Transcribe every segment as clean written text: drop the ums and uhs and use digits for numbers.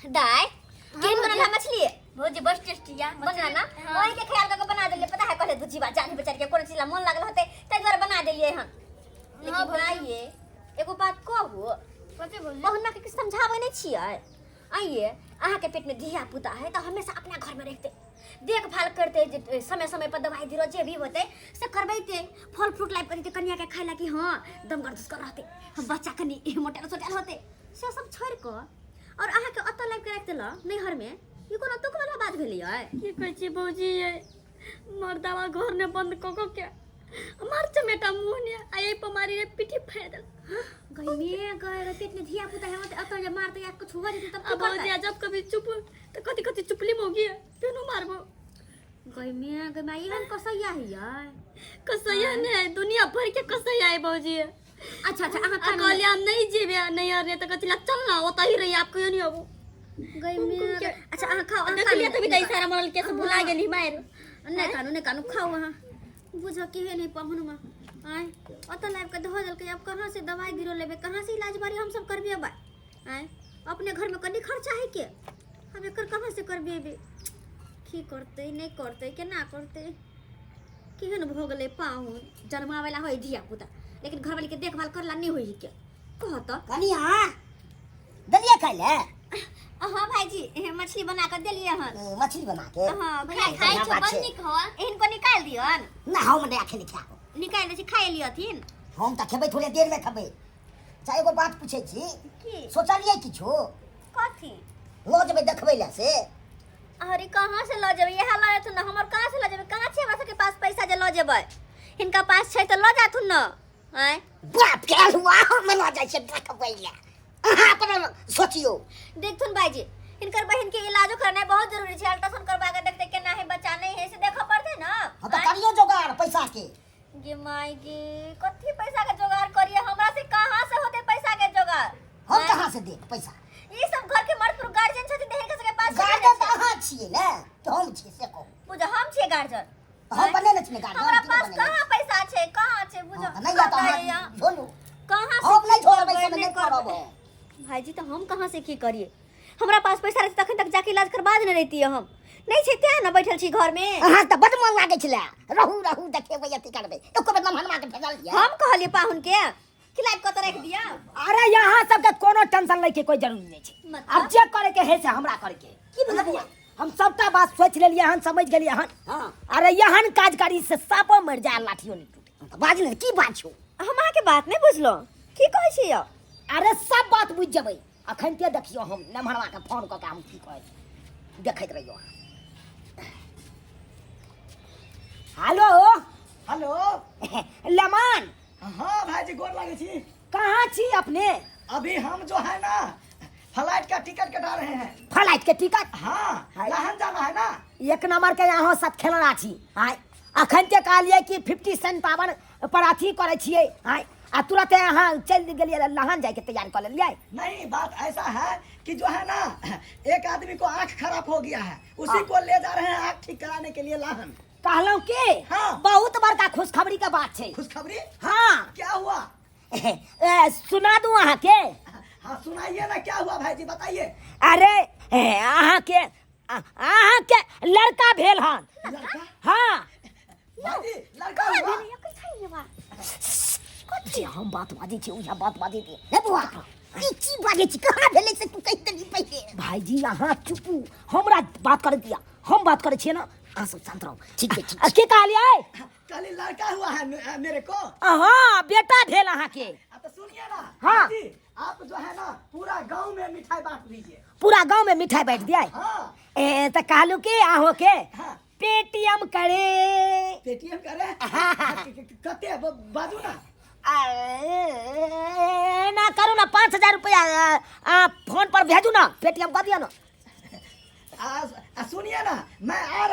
दाय केहन बनल है मछली? भौजी बस टेस्टी या बनल ना? हाँ। वही के ख्याल करके बना देलिए। पता है कहले बुझी बात जानी बेचारी के कोनो चीज ला मन लागल होते ताहि दुआरे बना देलिए हन। लेकिन हाँ, भौजी। भाइये एगो बात कहू? कथी भौजी? बहुना के किछु समझाबै नहि छियै? आइए अहाँके पेट में धिया पुता है तऽ हमेशा अपना घर में रखते देखभाल करते, जे समय समय पर दवाई दिरो जे भी होते से करबैते, फल फ्रूट लाइब के देते कनिया के खाय ला कि हाँ दमगर दुसकर रहते, हम बच्चा कनि मोटायल सोटायल होते, से सब छोड़ कऽ और अहाँके ओतऽ लाइब के राखि देलक नैहर में, ई कोनो दुख वाला बात भेलै? की कहै छी भौजी, ये मर्दावा घर ने बंद कऽ कऽ के मार चमेटा मुँह ने आ एहि पर मारी रे पीठी फाड़ि देल। गई में गए रे पेट में धिया पुता है ओतऽ जे मारते या कुछ हुआ जेतै तब आ की भौजी करतै? आ जब कभी चुप तऽ कथी कथी चुपली मौगी है तेनो मारबो। गई में गई माई एहन कसैया है? कसैया ने है, दुनिया भर के कसैया है भौजी। अच्छा अच्छा, अहाँ आ कहलियै हम नहीं जेबै नैहर रे तऽ कहै छलै चल ना ओतऽ ही रही, आब कहियो नहीं अबू। गई में घूम के। अच्छा अहाँ खाओ, अहाँ देखलियै खाओ। तऽ भी इशारा मरल के से भुला गेली मारि। नहि कानू नहि कानू, खाओ अहाँ। बुझऽ केहे नहि पहुनमे आँय ओतऽ लाबि कऽ धऽ देलकै, आब कहाँ से दवाइ बीरो लेबै, कहाँ से इलाज बारी हमसब करबेबै? आँय अपने घरमे कनि खर्चा है के हम एकर कहाँ से करबेबै? की करतै नहि करतै केना करतै? केहन भऽ गेलै पाहुन, जन्माबै ला होइ धिया पुता लेकिन घरवाली के देखभाल करला नहि होइ के कह तऽ। कनिया देलियै खाइ लए? हाँ भाईजी, मछली बना कऽ देलियै हन। मछली बना के? हाँ, भैया खाइ खाइ बढ़िआँ छौ बात बड़ छै। नीक हवा। हिनको निकालि दियौन। ना हम नहि अखन खायब। निकालि दै छी, खाइ लियथिन। हम तऽ खेबै, थोड़े देर में खेबै। अच्छा एगो बात पूछै छी। की? सोचलियै किछु? कथी? लऽ जेबै देखबै लए से। अरे कहाँ से लऽ जेबै? इएह लऽ जेथुन ने हमर, कहाँ से लऽ जेबै? कहाँ छै हमरा सबके पास पैसा जे लऽ जेबै? हिनका पास छै तऽ लऽ जाथुन ने। आँय बाप के अल्हुआ, हम लऽ जाइ छियै देखबै लए, अहाँ अपना सोचियौ। देखथुन भाईजी, हिनकर बहिन के इलाजो करनाइ बहुत जरूरी छै, अल्ट्रासाउंड करवा के देखते केना है बच्चा नहीं है से देखऽ पड़तै ना। हाँ तऽ करियौ जोगाड़ पैसा के। गे माय गे, कथी पैसा के जोगाड़ करिए? हमरा से कहाँ से होते पैसा के जोगाड़? हम आँय? कहाँ से देब पैसा? ई सब घर के मर्द पुरुष गार्जियन छथिन तऽ हिनका सबके पास गार्जियन तऽ अहाँ छियै ने कि हम छियै से कहू। बुझ हम छियै गार्जियन। तऽ हम बनेने छियै गार्जियन? हमरा कि पास बनेने? कहाँ पैसा छै, कहाँ छै बुझ। हाँ, तऽ नहि यऽ तऽ अहाँ झोलू। कहाँ से हम नहि की छोड़बै करबै, से नहि करब हम। भाईजी तऽ हम कहाँ से की करिए? हमरा पास पैसा रहते तखन तक जाके इलाज करबा देने रहती। हम नहीं छै तें ना बैठल छी घर में। अहाँ तऽ बड मन लागै छलै, रहू रहू देखेबै अथी करबै, एको बेर नमहनमा के भेजल यऽ? हम कहलिए पाहुन के खिलाइ कऽ तऽ राखि दिअ। अरे यहाँ सबके कोनो टेंशन लै के कोई जरूरी नहीं छै। मतलब? अब जे करे के है से हमरा करे के। की भेलै बौआ? हम सबटा बात सोच लेलियै हन, समझ गेलियै हन। हाँ। अरे एहन काज करी से सापो मरि जाय लाठियो नहीं टूटे। तऽ बाज ने, की बात छौ? हम अहाँके बात नहि बुझलहुँ, की कहै छी यौ? अरे सब बात बुझि जेबै अखन ते, देखियौ हम नमहरवा के फोन कऽ के हम की कहै छी, देखैत रहियौ अहाँ। हेलो। हेलो। लमान। हाँ भाईजी, गोर लगे छी। कहाँ छी अपने? अभी हम जो है ना फ्लाइट का टिकट कटा रहे हैं। फ्लाइट के टिकट? हाँ। हाय। लाहन जाना है ना। एक नंबर के यहाँ सब खेलना छी। आय अखन ते कहलियै कि 50 सेंट पावन पर अथी करै छियै, आय आ तुरंत अहाँ चलि गेलियै लहान जायके तैयारी कऽ लेलियै। नहीं, बात ऐसा है कि जो है ना एक आदमी को आंख खराब हो गया है, उसी को ले जा रहे हैं आंख ठीक कराने के लिए लाहन। कहलहुँ की, हाँ। बहुत बड़का खुशखबरी के बात छै। खुशखबरी? हाँ। क्या हुआ? ए, सुना दूं अहाँ के? हाँ सुनाइए ना, क्या हुआ भाईजी बताइए। अरे ए, अहाँ के लड़का भेल हन। लड़का? हाँ। भाईजी लड़का हुआ? कथी हम बात बाजै छी उएह बात बाजै छी। हे बौआ, ई की बाजै छी, कहाँ भेलै से तू कहि देलही पहिले। भाईजी अहाँ चुपू, हमरा बात करे दिया, हम बात करै छियै ना, अहाँ सब शांत रहू। ठीक छै, ठीक। आ, की कहलियै? कल लड़का हुआ है मेरे को। हाँ बेटा भेल अहाँ के। आ, तो सुनिए ना। हाँ। भाईजी, आप जो है ना पूरा गांव में मिठाई बांट दीजिए। पूरा गांव में मिठाई बांट दिया? हाँ। ए त कहलू के अहो के हाँ। पेटीएम करे। पेटीएम करे? कते बाजू ना। अरे, ना करू ना, 5000 रुपया फोन पर भेजू ना, पेटीएम कर दिया ना। आ, सुनिए ना, मैं आ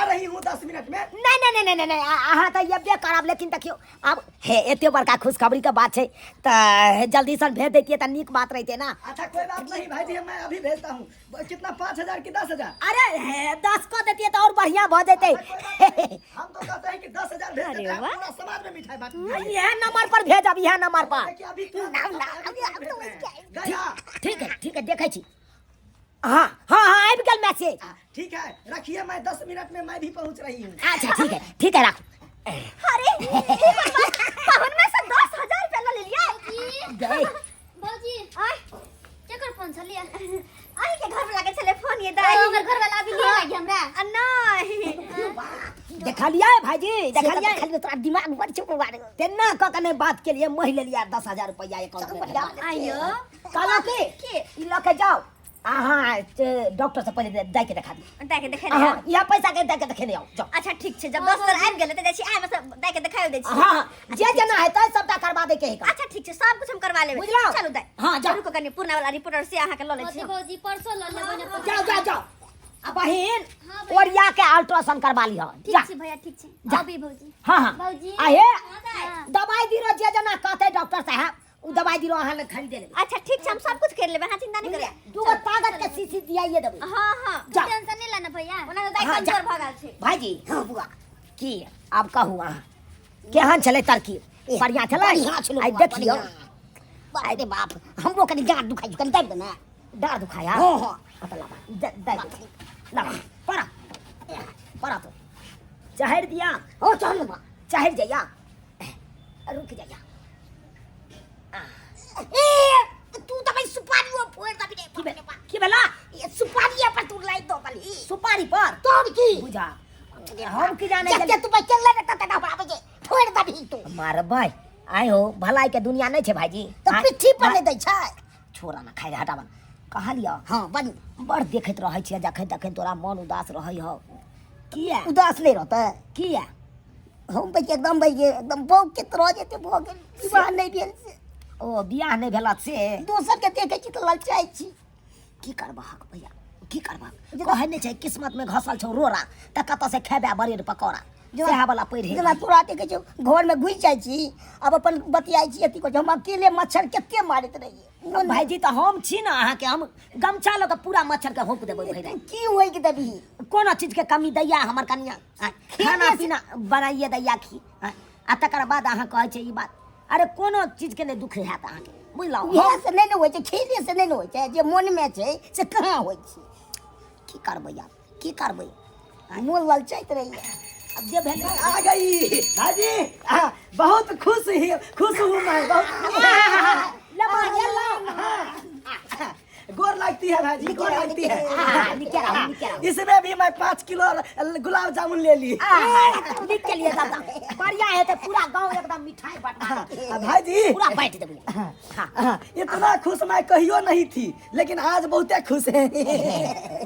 रही हूँ 10 मिनट में। नहीं नहीं नहीं नहीं नहीं, अहाँ तऽ एबे करब, लेकिन देखियौ आब हे एते बड़का खुशखबरी के बात छै तऽ जल्दी सन भेज दैतियै तऽ नीक बात रहितै ना। अच्छा कोई बात नहीं भाईजी, मैं अभी भेजता हूँ। कितना, 5000 की 10,000? अरे हे 10 कऽ दैतियै तऽ और बढ़िया भऽ जेतै। अच्छा, कोई बात नहीं। हम तो कहते हैं कि 10,000 भेज अरे देते हैं, वाह। पूरा समाज में मिठाई बांट दीजिए। इएह नंबर पर भेजब, इएह नंबर पर। देखिए, अभी तुरंत ना, ना, अभी अभी तुरंत अब तो भेज रहे हैं। गया। ठीक है ठीक है, देखै छी। हाँ हाँ हाँ, आबि गेल मैसेज। ठीक है, रखिए, मैं 10 मिनट में मैं भी पहुंच रही हूँ। अच्छा ठीक है, ठीक है, राखू। अरे पाहुन में से 10,000 रुपया ल लेलियै। गए। भौजी आय केकर फोन छलियै? आइ के घर में लागल छलै फोन ये दाई। हमर घर वाला अभी नहीं लागी हमरा। आ नहीं देखलियै भाईजी, देखलियै? देखलियै, तोरा दिमाग बड़ छौ बौआ रे। तेना कऽ के नहि बात केलियै, महि लेलियै 10,000 रुपैआ अकाउंट में भेजा। आइयो कहलहुँ की की? ई लऽ के जाउ अहाँ डॉक्टर से पहिले दाइ के देखा दियौ। दाई के देखे हाँ, इएह पैसा के दाइ के देखेने आउ, जाउ। अच्छा ठीक छै, जब 10,000 आबि गेलै तऽ जाइ छी आइ से दाई के देखायो दै छी। हाँ हाँ, जे जेना हेतै सबटा करवा दै के है। अच्छा ठीक छै, सब कुछ हम करवा लेबै। बुझलहुँ? चलू दाई। हाँ, जाउ। रुको कनि, पूर्णा वाला रिपोर्टर से अहाँ के लऽ लै छी। भौजी भौजी परसों लऽ लेबै ने। जाउ जाउ जाउ। आ बहिन, हाँ, बहिन। ओरिया के अल्ट्रासाउंड करवा लिह। ठीक जा। छै भैया, ठीक छै। जा। अबै भौजी। हाँ हाँ। भौजी। आ हे, हाँ। दवाई दिरो जे जना कहतै डॉक्टर साहब, उ दवाई दिरो अहाँ लग खरीदे लेबै। अच्छा ठीक छै, हम सब कुछ कर लेबै, अहाँ चिंता नहि करियै। दूगो ताकत के शीशी दियाइए देबै। हाँ हाँ। जा। टेंशन नहीं लेना भैया। ओना तऽ दाई हाँ, जा। कमजोर भऽ गेल छै। भाईजी। हाँ बुआ। की आब कहू अहाँ, केहन छलै तरकीब? बढ़िआँ छलै? बढ़िआँ छलै आइ बुआ, देखियौ। बढ़िआँ। बाप रे बाप, हमरो कनि डाँट दुखाइ छै, कनि दाबि दे ने। डाँट दुखाया? हाँ हाँ। हाँ, तऽ लाबा, दाबि दे। लाबा, पड़ा पड़ा तो चढ़ि दिया। हाँ चढ़ लेबा। चढ़ि जइया, रुक जइया। ए तू तऽ भाई सुपारी फोड़ दबी रे। की भेल? की भेला? ए सुपारी पर तू लाई दो बली। सुपारी पर? तोर की बुझा हम की जाने। जते तू भाई चल ले तते हमरा बजे फोड़ दबी तू। मारबै आइ हो, भलाई के दुनिया नहीं छै भाईजी। तऽ पिट्ठी पर नहि दै छै। छोड़ा ना, खाइ हटाबन कहलियौ। हाँ बन बड़ देखैत रहै छियै, जखन तखन तोरा मन उदास रहै हौ, किया? उदास नहि रहतै? किया? हम भाई एकदम भाई एकदम बौक के तरह जेते भऽ गेल, विवाह नहि भेल से। ओ बियाह नहि भेल से? दोसर के देखै छी तऽ ललचाइ छी। की करबहक भैया, की करबहक? कहै नहि छै किस्मत में घसल छौ रोड़ा तऽ कतऽ से खेबै ब्रेड पकौड़ा, सएह वाला पढ़ि। जेना तोरा देखै छौ, घरमे घुसि जाइ छी, आब अपन बतियाइ छी, अथी करै छी, हम अकेले मच्छर कते मारैत रहियै। भाईजी, तऽ हम छी ने अहाँके, हम गमछा लऽ कऽ पूरा मच्छर के होक देबै भरि राति। की होइक देबही? कोनो चीज के कमी दैया हमर कनिया? आँय, खाना पीना बनाइए दैया खी? आँय, आ तकर बाद अहाँ कहै छै ई बात? अरे कोनो चीज के नहि दुख हैत अहाँके, बुझलहुँ? उएह से नहि ने होइ छै, खेले से नहि ने होइ छै, जे मोनमे छै से कहाँ होइ छै। की करबै आब, की करबै? मोन ललचाइत रहैया। अब जे भेल। आ गई भाजी, बहुत खुश ही खुश हूँ मैं बहुत। गोर लगती है भाजी, गोर लगती है। हाँ, निके रहू, निके रहू। इसमें भी मैं 5 किलो गुलाब जामुन ले ली। आहा, निक के लिए दादा बढ़िया है, तो पूरा गांव एकदम मिठाई बंटा आ, भाजी पूरा बांट देबै। हाँ। हाँ, इतना खुश मैं कहियो नहीं थी, लेकिन आज बहुते खुश है।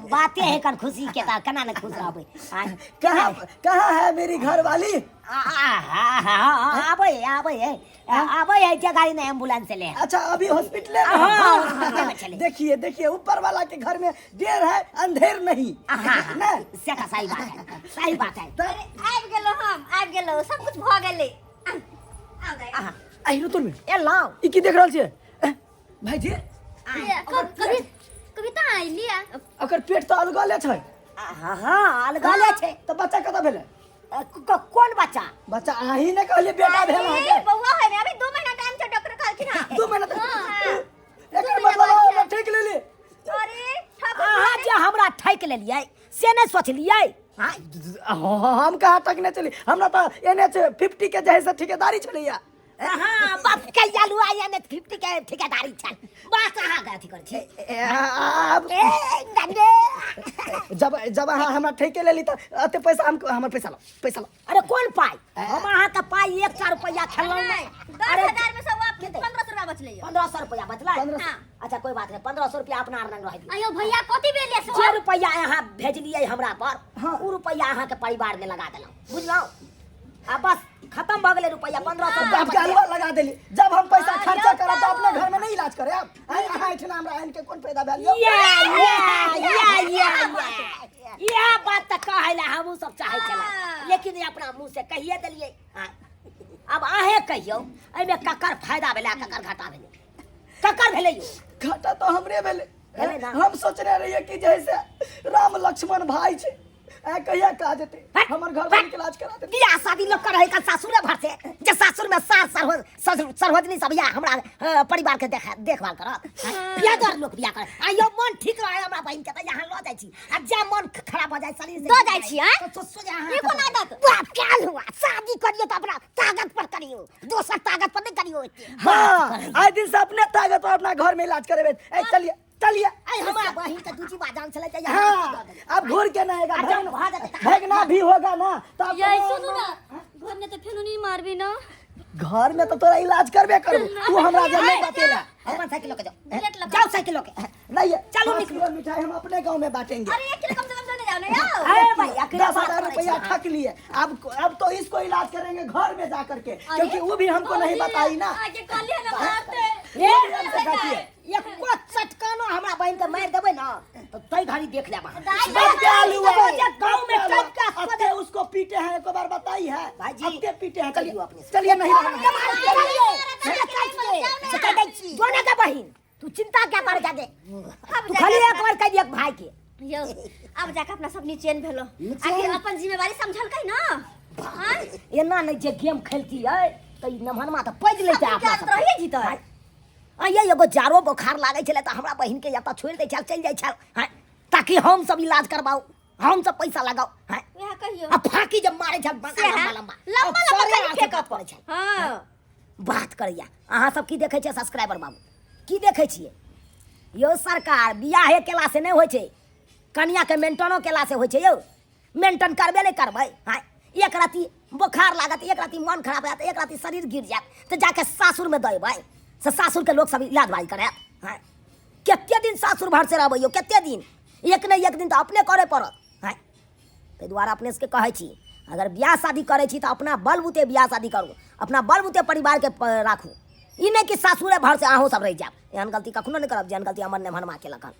बाते है कर खुशी के, ता केना ने खुश रहबै? आँय। कहाँ कहाँ है मेरी घरवाली? आबै है, आबै है, आबै है, जे गाड़ी ने एम्बुलेंस ले। अच्छा, अभी हॉस्पिटल में? हाँ, हॉस्पिटल में चले। देखिए देखिए, ऊपर वाला के घर में देर है अंधेर नहीं हाँ, ना? से का सही बात है, सही बात है। त- आबि गेलहुँ हम, आबि गेलहुँ, सब कुछ भऽ गेलै। आउ दाई। आहा, आइरो तोर में ए लाओ। ई की देख रहल छियै भाईजी? कभी कविता आइली आ ओकर पेट तऽ अलगले छै। हाँ हाँ, अलगले छै। तऽ बच्चा कतऽ भेलै? कोन बच्चा? बच्चा अहीं ने कहलियै बेटा भेल अरे, अहाँके। बौआ है अभी 2 महीना टाइम छै, डॉक्टर कहलखिन हँ। 2 महीना तक हाँ। एकर मतलब हमरा ठीक लेली। अरे ठाकुर, अहाँ जे हमरा ठकि लेलियै से नहि सोचलियै? हाँ, हम कहाँ ठकने छली? हमरा तऽ एने छै 50 के जे है से ठेकेदारी छलैया। हाँ, बाप के आलू आया ने 50 के ठेकेदारी छल, बस अहाँ के अथी करै छी। आब ए नन्हे, जब जब अहाँ हमरा ठेके लेली तऽ एते पैसा हम, हमर पैसा लो, पैसा लो। अरे कोन पाइ? हम अहाँके पाइ 1 रुपैआ खेलहुँ नहि, नहि। दस अरे हजार में से 1500 रुपया बचलै यौ। 1500 रुपैआ बचलै? 1500। हाँ। अच्छा कोई बात नहीं, 1500 रुपया अपना आर लग रह दियौ। अयो भैया, कथी भेल से? जे रुपैआ अहाँ भेजलियै हमरा पर, हाँ। उ रुपैआ अहाँके परिवार में लगा देलहुँ, बुझलहुँ? आ बस खत्म भऽ गेलै रुपैआ, 1500 रुपैआ आपके हलवा लगा देली। जब हम पैसा हाँ, खर्चा यौ करब तऽ अपने बाबू। घर में नहीं इलाज करे आप? अहाँ एहिठिना हमरा आनि के कोन फायदा भेल यौ? या या या या या, इएह बात तऽ कहै लए हमहूँ सब चाहै छलहुँ, हाँ। लेकिन ई अपना मुँह से कहिए देलियै। हाँ। आब अहें कहियौ, एहिमे ककर फायदा भेलै आ ककर घाटा भेलै? ककर भेलै यौ? घाटा तऽ हमरे भेलै। भेलै ना? हम सोचने रहियै कि जैसे राम लक्ष्मण भाई छै, ए कहिया काज हेतै हमर घर वाली के इलाज करा दे। बियाह शादी लोग करे का सासुरे भर से जे सासुर में सास सरहोजनी सब या हमरा परिवार के देख देखभाल करत। बियाह दर लोग बियाह करे आ यो मन ठीक रहे हमरा बहिन के त यहाँ ल जाइ छी आ जा मन खराब हो जाय शरीर से दऽ जाइ छी, आँय? तो सोच अहाँ ई कोन आदत? बाप क्या हुआ, शादी करियो तो अपना ताकत पर करियो, दोसर ताकत पर नहीं करियो एते। हाँ आइ दिन से अपने ताकत पर अपना घर में इलाज करेबे। ए चलिए चलिए। आई हमरा बहिन के दूजी बाजान चले जाइए। हाँ अब घूर के ना आएगा, अब जब भा जाते त- भागना भी होगा ना तो अब यही सुनू ना, घर में तो फेनो नहीं मारबी ना। घर में तो तोरा इलाज करबे करू, तू हमरा जब नहीं बतेला। अपन साइकिल लेके जाओ, बुलेट लगा। जाओ साइकिल लेके। नहीं है, चलो 5 निकलो। किलो मिठाई हम अपने गांव में बांटेंगे। अरे 1 किलो कम से कम तो जाओ ना यार। अरे भाई, अकेले दस बात हजार करै रुपया छी। ठक लिए, अब तो इसको इलाज करेंगे घर में जा करके, क्योंकि वो भी हमको नहीं बताई ना। आगे कहलिए ना मारते। वो भी हमसे खाती है। एको चटकानो हमरा बहिन के मारि देबै ना तो तै घड़ी देख लेब अहाँ। बस क्या हुआ? जे गाँव में बस क्या टपका हुआ? अत्ते उसको पीटे हैं, एक बार बताई है। भाईजी, अत्ते पीटे हैं। चलिए कहियो अपने से। चलिए, नहीं रहना। जोने के बहिन, तू चिंता क्या कर जादे, तू खाली एक बार कह दिया भाई के। यो अब जाके अपना सब निचेन भेलो, आखिर अपन जिम्मेवारी समझल कहीं ना। हाँ? एना नहीं जे गेम खेलती है तो ई नमहनमा तो पैज लै छै सब अपना विचार सब। रहिए जीतै। हाँ। आ ये एगो जारो बोखार लागै छलै तऽ हमरा बहिन के एतऽ छोड़ि दै छल, चलि जाइ छल, हाँ, ताकि हम सब इलाज करबाउ, हम सब पैसा लगाउ, हाँ। वएह कहियो। आ फाँकी जब मारै छल, बड़का सएह। लम्बा लम्बा। लम्बा आ लम्बा सरे खाली आँखि फेकऽ बात करै छल। हाँ। बात करैया। अहाँ सब की देखै छियै सब्सक्राइबर बाबू, की देखै छियै? यौ सरकार, बियाहे केला से नहि होइ छै, कनिया के मेंटेनो केला से होइ छै यौ। मेंटेन करबे नहि करबै, हाँ, एक राति बोखार लागत, एक राति मन खराब होयत, एक राति शरीर गिर जायत तऽ जाके सासुरमे दऽ अयबै, से सासुरके लोक सब इलाज बाजी करायत, हाँ। कते दिन सासुर भर से रहबै यौ, कते दिन? एक ने एक दिन तऽ अपने करय पड़त, हाँ। ताहि दुआरे अपने सबके कहै छी, अगर बियाह शादी करै छी तऽ अपना बलबूते बियाह शादी करू, अपना बलबूते परिवारके राखू, ई नहि कि सासुरे भर से अहूँ सब रहि जायब। एहन गलती कखनो नहि करब जेहन गलती हमर नेमहनमा केलक हन।